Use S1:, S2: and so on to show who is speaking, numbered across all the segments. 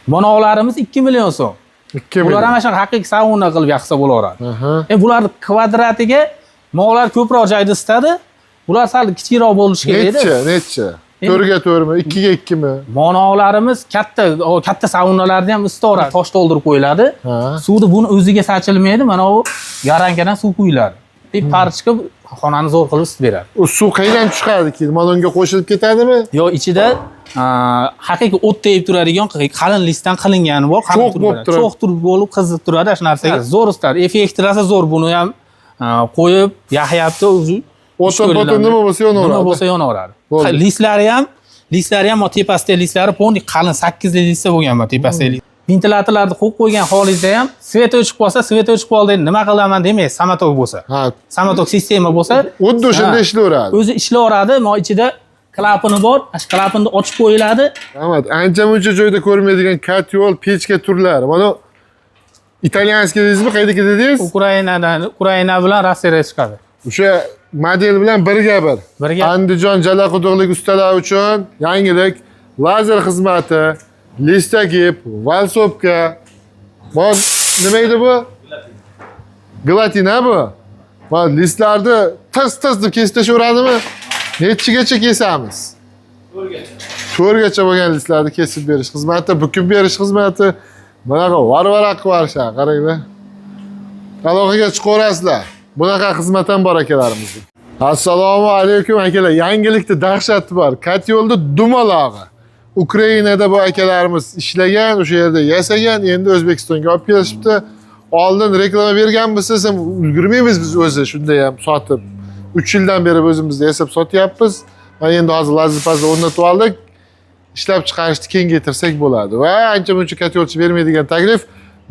S1: Monolarimiz 2 million so'm.
S2: 2
S1: Bular
S2: million.
S1: ham shunaqa haqiqiy sauna qilib yoqsa bo'laveradi. Bularni kvadratiga monolar ko'proq joyda isitadi. Bular sal kichikroq bo'lishi kerak edi.
S2: Necha, necha? 4ga 4mi, 2ga 2mi?
S1: Monolarimiz katta, katta saunalarni ham isitaveradi. Tosh to'ldirib qo'yiladi. Suvni buni o'ziga sachilmaydi, mana u garankadan suv quyiladi. Bir par chiqib xonani zo'r qilib isitib beradi.
S2: U suv qayerdan chiqadi keyin? Manonga qo'shilib ketadimi?
S1: Yo ichida haqiqiy o't tegib turadigan qalin listdan qilingani bor. Qalin
S2: Cho'g' bo'lib
S1: turadi.
S2: turadi.
S1: Cho'g' turib bo'lib qizib turadi shu narsaga. Zo'r isitadi. Effekti rosa zo'r, buni ham qo'yib yaqyapti o'zi.
S2: O'tin potin nima bo'lsa yonaveradi.
S1: Nima bo'lsa yonaveradi.
S2: Bo'ldi.
S1: Listlari ham tepasidagi listlari полный qalin 8 lista bo'lgan bu tepasidagi. Ventilatorlarni qo'yib qo'ygan holingizda ham свет o'chib qolsa, свет o'chib qoldi, endi nima qilaman demaysiz, самотёк bo'lsa. Самотёк sistema bo'lsa,
S2: Xuddi o'shanda ishlayveradi.
S1: O'zi ishlayveradi, mo ichida klapani bor, shu klapanni ochib qo'yiladi.
S2: Rahmat. Ancha muncha joyda ko'rmaydigan котёл, pechka turlari. Mana итальянский deysizmi, qayerga dedingiz?
S1: Ukrainadan, Ukraina bilan Rossiyaga chiqadi.
S2: O'sha model bilan birga bir.
S1: Birga.
S2: Andijon jalaquduqlik ustalar uchun yangilik: lazer xizmati, листогиб, вальцовка. Bu nima edi bu? Glatina bu. Mana listlarni tirs tirs deb kesib tashlayveradimi? Nechigacha kesamiz? To'rgacha bo'lgan listlarni kesib berish xizmati, bukib berish xizmati, bunaqa varvara qilib yuborishadi, qaranglar. Aloqaga chiqaverasizlar. Bunaqa xizmat ham bor akalarimizda. Assalomu alaykum akalar. Yangilikda dahshati bor. Котёл da dumalog'i. Ukrainada bu akalarimiz ishlagan, o'sha yerda yasagan, endi O'zbekistonga olib kelishibdi. Oldin reklama berganmiz desam, ulgurmaymiz biz o'zi shunda ham sotib. 3 yildan beri o'zimizda yasab sotyapmiz. Mana endi hozir lazer pazar o'rnatib oldik. Ishlab chiqarishni kengaytirsak bo'ladi va ancha muncha котёл chi bermaydigan taklif: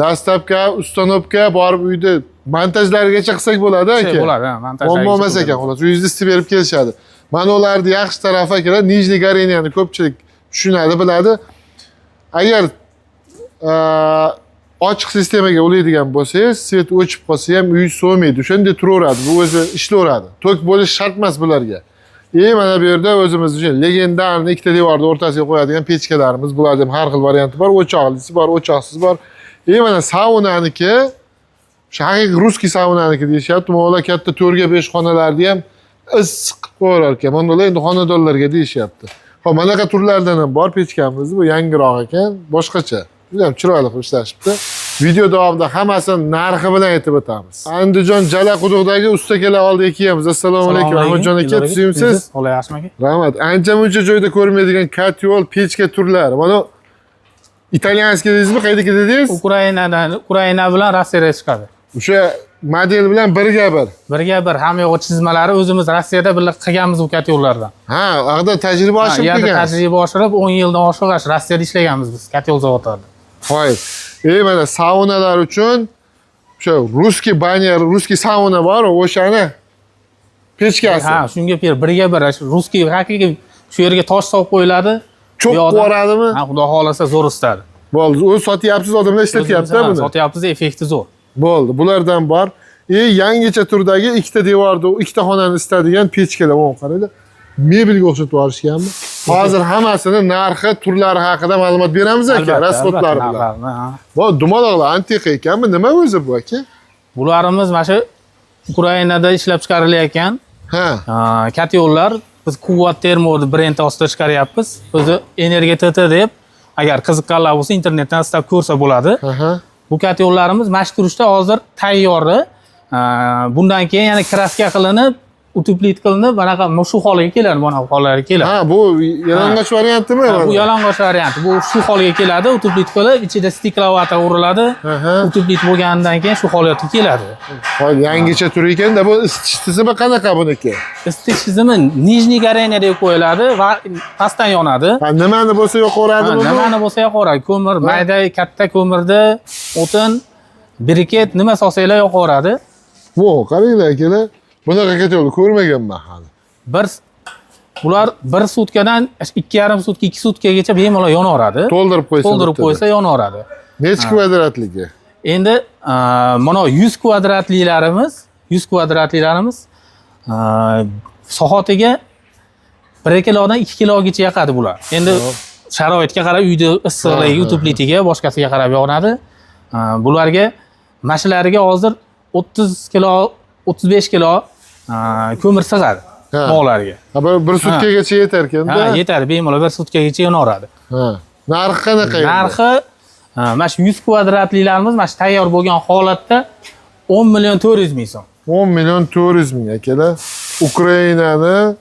S2: доставка, установка, borib uyda montajlarigacha qilsak bo'ladi aka.
S1: Bo'ladi, ha, montaj.
S2: Muammo emas ekan, xolos. Uyingizda isitib berib kelishadi. Mana ularni yaxshi tarafi, akalar, нижний горения ni ko'pchilik tushunadi, biladi. Agar ochiq sistemaga ulaydigan bo'lsangiz, свет o'chib qolsa ham uy so'maydi, o'shanday turaveradi, bu o'zi ishlayveradi. Tok bo'lishi shart emas bularga. И mana bu yerda o'zimiz uchun легендарный ikkita devorni o'rtasiga qo'yadigan pechkalarimiz, bularni ham har xil varianti bor, o'choqlisi bor, o'choqsiz bor. И mana saunaniki, o'sha haqiqiy русский saunaniki deyishyapti. Ular katta 4 ga 5 xonalarni ham issiq qilib qo'yarar ekan. Mana ular endi xonadonlarga deyishyapti. Ho'p, manaqa turlardan ham bor pechkamiz, bu yangiroq ekan, boshqacha. Juda ham chiroyli qilib ishlashibdi. Video davomida hammasini narxi bilan aytib o'tamiz. Andijon Jalaquduqdagi usta akalar oldiga kelamiz. Assalomu alaykum, Ahmadjon aka, tuzukmisiz?
S1: Xudo yaxshimi aka?
S2: Rahmat. Ancha muncha joyda ko'rmaydigan котёл, pechka turlari. Mana итальянский deysizmi, qayerga dedingiz?
S1: Ukrainadan, Ukraina bilan Rossiyaga chiqadi.
S2: O'sha model bilan birga bir.
S1: Birga bir, hamma yo'q chizmalari o'zimiz Rossiyada birga qilganmiz bu котёл lardan.
S2: Ha, ag'da tajriba
S1: Ha,
S2: oshirib
S1: yerda
S2: kelgan.
S1: Tajriba oshirib, 10 yildan oshiq shu Rossiyada ishlaganmiz biz котёл zavodlarida.
S2: Hoy. E mana saunalar uchun o'sha русский баня, русский sauna bor, o'shani pechkasi.
S1: Ha, shunga birga bir shu русский haqiqiy shu yerga tosh solib qo'yiladi.
S2: Cho'q
S1: Bu yoqdan-
S2: yuboradimi?
S1: Ha, xudo xohlasa zo'r isitadi.
S2: Bo'ldi. O'zi sotyapsiz, odamlar ishlatyapti
S1: O'zimiz, ha,
S2: buni.
S1: sotyapmiz, effekti zo'r.
S2: Bo'ldi. Bulardan bor. E yangicha turdagi ikkita devorda, ikkita xonani isitadigan pechkalar, o'ng qaranglar. Mebelga o'xshatib yuborishganmi? Hozir hammasini narxi, turlari haqida ma'lumot beramiz aka,
S1: Albatta,
S2: расход lari
S1: albatta,
S2: bilan.
S1: narxlarini, ha.
S2: Bu dumaloqlar antiqa ekanmi? Nima o'zi bu aka?
S1: Bularimiz mana shu Ukrainada ishlab chiqarilayotgan котёл lar. Biz Quvvat Termo brendi ostida chiqaryapmiz. O'zi Energiya TT deb, agar qiziqqanlar bo'lsa, internetdan istab ko'rsa bo'ladi. Bu котёл larimiz mana shu turishda hozir tayyori. Bundan keyin yana краска qilinib, утеплить qilinib, manaqa shu holiga keladi, mana bu hollarga keladi.
S2: Ha, bu yalang'och variantimi?
S1: Ha, bu yalang'och varianti. Bu shu holga keladi, утеплить qilib, ichida стекловата uriladi. Утеплить bo'lganidan keyin shu holatga keladi.
S2: Hoy, yangicha tur ekanda, bu isitish tizimi qanaqa buniki?
S1: Isitish tizimi нижний горение deb qo'yiladi va pastdan yonadi.
S2: Ha, nimani bo'lsa yoqaveradimi bu?
S1: Nimani bo'lsa yoqaveradi. Ko'mir, mayda, katta ko'mirda, o'tin, briket nima solsanglar yoqaveradi.
S2: Vo, qaranglar akalar. Bunaqa котёл ni ko'rmaganman hali.
S1: Bir bular bir sutkadan 2,5 sutka, 2 sutkagacha bemalol yonaveradi.
S2: To'ldirib qo'ysa.
S1: To'ldirib
S2: bittada.
S1: Qo'ysa yonaveradi.
S2: Nechi kvadratligi?
S1: Endi mana 100 kvadratlilarimiz, 100 kvadratlilarimiz soatiga 1 kilodan 2 kilogacha yoqadi bular. Endi Sharoitga qarab, uyda issiqligiga, утеплить iga, boshqasiga qarab yonadi. Bularga, mashinalariga hozir 30 kilo, 35 kilo ko'mir sig'adi mollarga.
S2: Ha, bir sutkagacha yetar ekanda.
S1: Ha, yetadi, bemalol bir sutkagacha yonaveradi.
S2: Ha. Narxi qanaqa endi?
S1: Narxi, mana shu 100 kvadratlilarimiz mana shu tayyor bo'lgan holatda 10 million 400 ming so'm.
S2: 10 million 400 ming, akalar. Ukrainani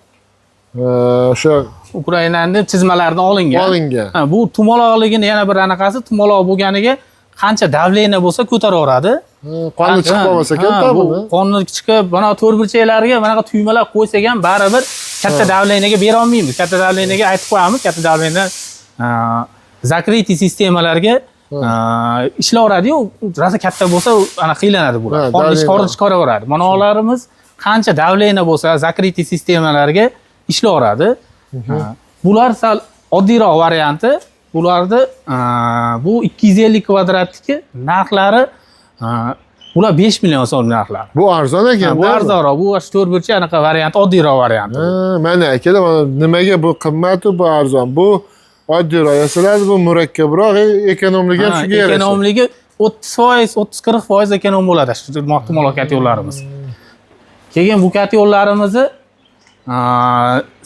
S2: o'sha
S1: Ukrainani chizmalaridan olingan.
S2: Olingan.
S1: Ha, bu tumaloqligini yana bir anaqasi, tumaloq bo'lganiga qancha давление bo'lsa ko'taraveradi.
S2: Ha, qoni chiqib qolmasa ekan
S1: Bu
S2: tabini.
S1: Qonni chiqib, mana to'rtburchaklarga manaqa tuymalar qo'ysak ham baribir katta давление ga bera olmaymiz. Katta давление ga aytib qo'yamiz, katta давление закрытый sistemalarga ishlayveradi-yu, rosa katta bo'lsa ana qiylanadi bular. Qonni
S2: давление.
S1: Qorin chiqaraveradi. Mana ularimiz qancha давление bo'lsa закрытый sistemalarga ishlayveradi. Ha, bular sal oddiyroq varianti. Bularni bu 250 kvadratniki narxlari, bular 5 million so'm narxlari.
S2: Bu arzon ekan.
S1: Bu arzonroq. Bu shu to'rtburchak anaqa variant, oddiyroq varianti.
S2: Ha, mana akalar, mana nimaga bu qimmat, bu arzon. Bu oddiyroq yasaladi, bu murakkabroq, эконом ligi ham
S1: Ha,
S2: shunga yarasha.
S1: Эконом ligi 30%, 30-40% эконом bo'ladi shu tumaloq котёл larimiz. Keyin bu котёл larimizni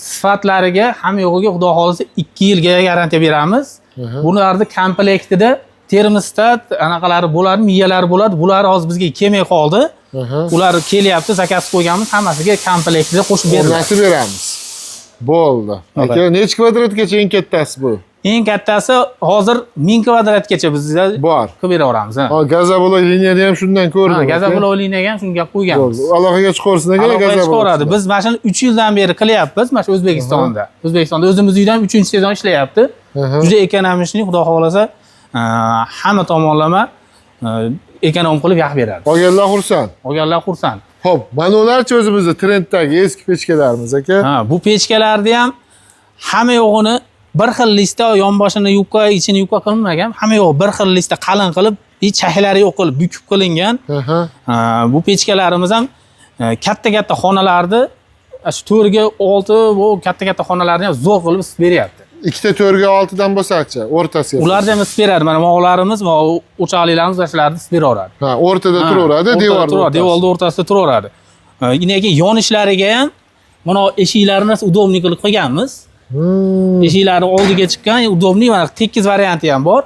S1: sifatlariga ham yo'g'iga xudo xohlasa 2 yilga garantiya beramiz. Bularni komplektida termostat anaqalari bo'ladi, miyalari bo'ladi. Bular hozir bizga kelmay qoldi. Ular kelyapti, заказ qo'yganmiz, hammasiga komplektida qo'shib beriladi.
S2: O'rnatib beramiz. Bo'ldi. Aka, necha kvadratgacha eng kattasi bu?
S1: Eng kattasi hozir 1000 kvadratgacha bizda
S2: Bor.
S1: qilib beraveramiz. Ha.
S2: Ha, газоблок liniyani ham shundan ko'rdim.
S1: Ha, газоблок liniyaga ham shunga qo'yganmiz.
S2: Bo'ldi. Aloqaga chiqaversin aka,
S1: Aloqaga
S2: газоблок.
S1: chiqaveradi. Biz mana shuni 3 yildan beri qilyapmiz, mana shu O'zbekistonda. O'zbekistonda o'zimiz uyda ham 3-sezon ishlayapti. Juda экономичный, xudo xohlasa, hamma tomonlama эконом qilib yoqib beradi.
S2: Olganlar xursand.
S1: Olganlar xursand.
S2: Xo'p, mana ularchi o'zimizni trenddagi eski pechkalarimiz, aka.
S1: Ha, bu pechkalarni ham hamma yo'g'ini bir xil lista, yonboshini yupqa, ichini yupqa qilinmagan, hamma yo'g'i bir xil lista qalin qilib, hech shahlari yo'q qilib bukib qilingan. Ha, bu pechkalarimiz ham katta-katta xonalarni, shu 4 ga 6 bu katta-katta xonalarni ham zo'r qilib isitib beryapti.
S2: Ikkita 4 ga 6dan bo'lsachi, o'rtasiga.
S1: Ularni ham isitib beradi. Mana mog'larimiz, o'choqliklarimiz shularni isitib beraveradi.
S2: Ha, o'rtada turaveradi,
S1: o'rtada
S2: devorni
S1: turadi,
S2: o'rtasida.
S1: Devorni o'rtasida turaveradi. Keyin yonishlariga ham mana eshiklarini удобный qilib qo'yganmiz. Eshiklari oldiga chiqqan, удобный, mana tekis varianti ham bor.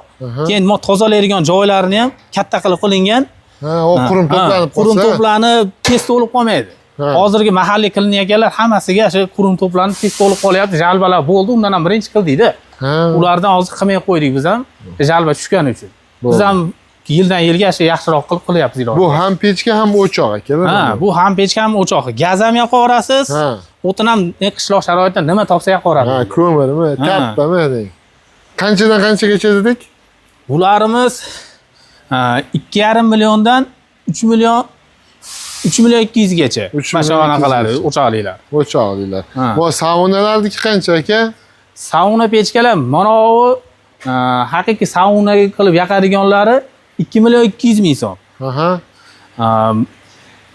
S1: Keyin mo tozalaydigan joylarini ham katta qilib qilingan.
S2: Ha, o qurum to'planib
S1: Qurum
S2: qolsa.
S1: to'planib tez to'lib qolmaydi. Hozirgi mahalliy qilinayotganlar hammasiga shu qurum to'planib tez to'lib qolyapti. Жалоба lar bo'ldi, undan ham birinchi qildikda. Ulardan hozir qilmay qo'ydik biz ham, жалоба tushgani uchun. Biz ham yildan yilga shu yaxshiroq qilib qilyapmiz iloji.
S2: Bu ham pechka, ham o'choq aka.
S1: Ha, bu ham pechka, ham o'choq. Gaz ham yoqaverasiz. O'tin ham qishloq sharoitida nima topsa yoqaveradi.
S2: Ha, ko'mirmi, kattami deng. Qanchadan qanchagacha dedik?
S1: Bularimiz 2,5 milliondan 3 million, 3 million 200gacha.
S2: 3
S1: Mana shu
S2: million
S1: anaqalari,
S2: 200gacha.
S1: O'choqliklar.
S2: O'choqliklar.
S1: Ha.
S2: Bu saunalarniki qancha, aka?
S1: Sauna pechkalar manovi haqiqiy sauna qilib yoqadiganlari 2 million 200 ming so'm.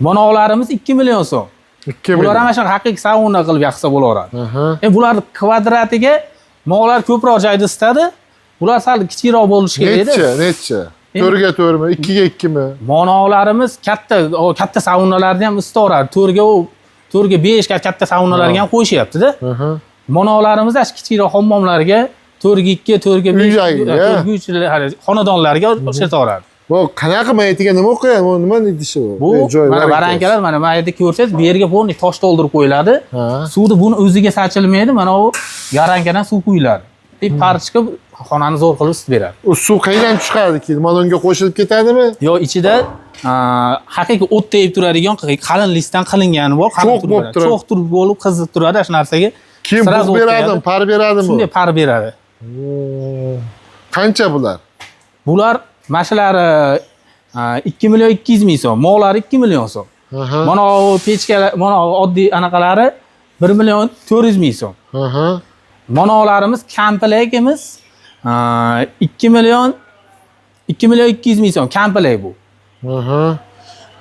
S1: Monovlarimiz 2 million so'm.
S2: 2
S1: Bular ham
S2: million.
S1: mana shu haqiqiy sauna qilib yoqsa bo'laveradi. Bularni kvadratiga mollar ko'proq joyda isitadi. Bular sal kichikroq bo'lishi kerak edi.
S2: Necha, necha? 4 ga 4mi, 2 ga 2mi?
S1: Monovlarimiz katta, o katta saunalarni ham isitaveradi. 4 ga u 4 ga 5 katta saunalarga ham qo'yishyapti-da. Monovlarimiz shu kichikroq hammomlarga 4 ga 2, 4 ga 5,
S2: Uylarga,
S1: 4 ga 3 xonadonlarga ishlataveradi.
S2: Bu qanaqa mayitiga nima qo'yadi? Bu nima idishi bu?
S1: Bu
S2: Joy
S1: mana
S2: varanka.
S1: воронка lar, mana yerda ko'rsangiz, bu yerga полный tosh to'ldirib qo'yiladi. Suvni buni o'ziga sachilmaydi, mana u воронка dan suv quyiladi. И par chiqib xonani zo'r qilib isitib beradi.
S2: U suv qayerdan chiqadi keyin? Mana qo'shilib ketadimi?
S1: Yo ichida haqiqiy o't tegib turadigan qalin listdan qilingani bor. Qalin
S2: Cho'g'
S1: turib
S2: bo'lib
S1: beradi.
S2: turadi.
S1: Cho'g' turib bo'lib qizib turadi shu narsaga.
S2: Keyin
S1: Сразу
S2: bug'
S1: o't
S2: beradimi,
S1: tegadi.
S2: Par beradimi?
S1: Shunday par beradi.
S2: Qancha bular?
S1: Bular mana shulari 2 million 200 ming so'm, mollari 2 million so'm. Mana bu pechkalar, mana bu oddiy anaqalari 1 million 400 ming so'm. Monolarimiz komplektimiz 2 million, 2 million 200 ming so'm komplekt bu.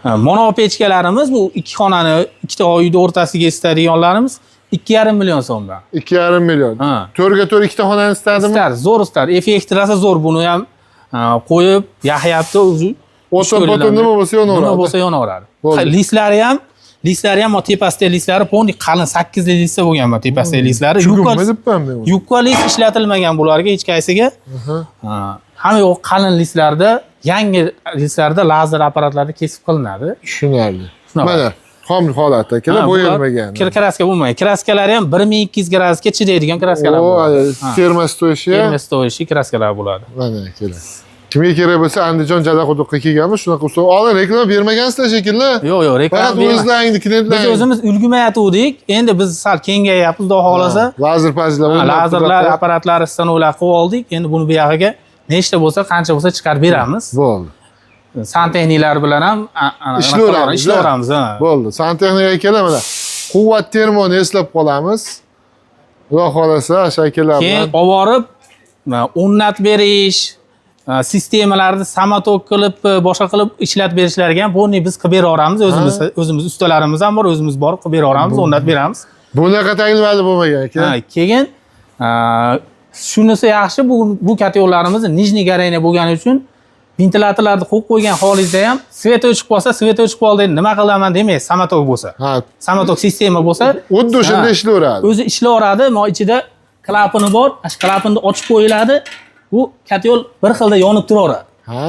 S1: Ha, mono pechkalarimiz bu ikki xonani, ikkita uyni o'rtasiga isitadiganlarimiz 2,5 million so'mdan.
S2: 2,5 million.
S1: Ha.
S2: 4ga 4 ikkita xonani istadimi?
S1: Istar, zo'r istar. Effekti rosa zo'r. Buni ham qo'yib, yaqyapti o'zi.
S2: O'tin potin nima bo'lsa yonaveradi.
S1: Nima bo'lsa yonaveradi.
S2: Bo'ldi.
S1: Listlari ham, listlari ham tepasidagi listlari полный qalin 8 li listda bo'lgan bu tepasidagi listlari.
S2: Чугун mi debman men.
S1: Yupqa list ishlatilmagan bularga hech qaysiga. Ha, hamma yo'q qalin listlarda, yangi listlarda lazer apparatlarda kesib qilinadi.
S2: Tushunarli.
S1: Shunaqa.
S2: Mana xom holatda akalar,
S1: Ha, bular
S2: bo'yalmagan.
S1: Краска bo'lmagan. Kraskalari ham 1200 gradusga chidaydigan kraskalar
S2: O,
S1: bo'ladi.
S2: термостоящий.
S1: Термостоящий kraskalar bo'ladi.
S2: Mana akalar. Kimga kerak bo'lsa, Andijon Jalaquduqqa kelganmiz, shunaqa usta. Oldin reklama bermagansizlar shekilli.
S1: Yo'q, reklama
S2: Faqat
S1: berma.
S2: o'zlaringni
S1: Biz o'zimiz ulgurmayotgandik. Endi biz sal kengayapmiz, xudo xohlasa.
S2: Lazer pazlar,
S1: Ha, lazerlar, apparatlar, stanoklar qilib oldik. Endi buni bu yog'iga nechta bo'lsa, qancha bo'lsa chiqarib beramiz.
S2: Bo'ldi.
S1: Santexniklar bilan ham
S2: Ishlayveramiz.
S1: Ishlayveramiz, ha.
S2: Bo'ldi. Santexnika akalar mana Quvvat termoni eslab qolamiz. Xudo xohlasa, shu akalar
S1: Keyin
S2: bilan
S1: olib borib o'rnatib berish, sistemalarni самотёк qilib, boshqa qilib ishlatib berishlariga ham buni biz qilib bera olamiz. O'zimiz ustalarimiz ham bor, o'zimiz borib qilib bera olamiz, o'rnatib beramiz.
S2: Bunaqa tagli bo'lmagan aka.
S1: Ha, keyin shunisi yaxshi, bu котёл larimiz нижний горение bo'lgani uchun ventilyatorlarni qo'yib qo'ygan holingizda ham свет o'chib qolsa, свет o'chib qoldi, endi nima qilaman demaysiz, самотёк bo'lsa. Самотёк sistema bo'lsa,
S2: Xuddi o'shanda
S1: Ha.
S2: ishlayveradi.
S1: O'zi ishlayveradi, mo ichida klapani bor, shu klapanni ochib qo'yiladi. Bu котёл bir xilda yonib turaveradi.
S2: Ha,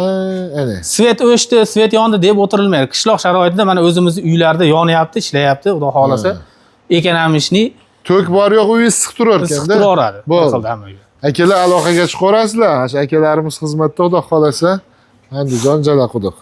S2: ana.
S1: Свет o'chdi, свет yondi deb o'tirilmaydi. Qishloq sharoitida mana o'zimizni uylarda yonyapti, ishlayapti, xudo xohlasa. Экономичный.
S2: Tok bor yo'q, uy issiq turar
S1: Issiq
S2: ekanda.
S1: turaveradi. Bir
S2: Bo'ldi.
S1: xilda hamma uyda.
S2: Akalar, aloqaga chiqaverasizlar. Shu akalarimiz xizmatda, xudo xohlasa. Andijon Jalaquduq.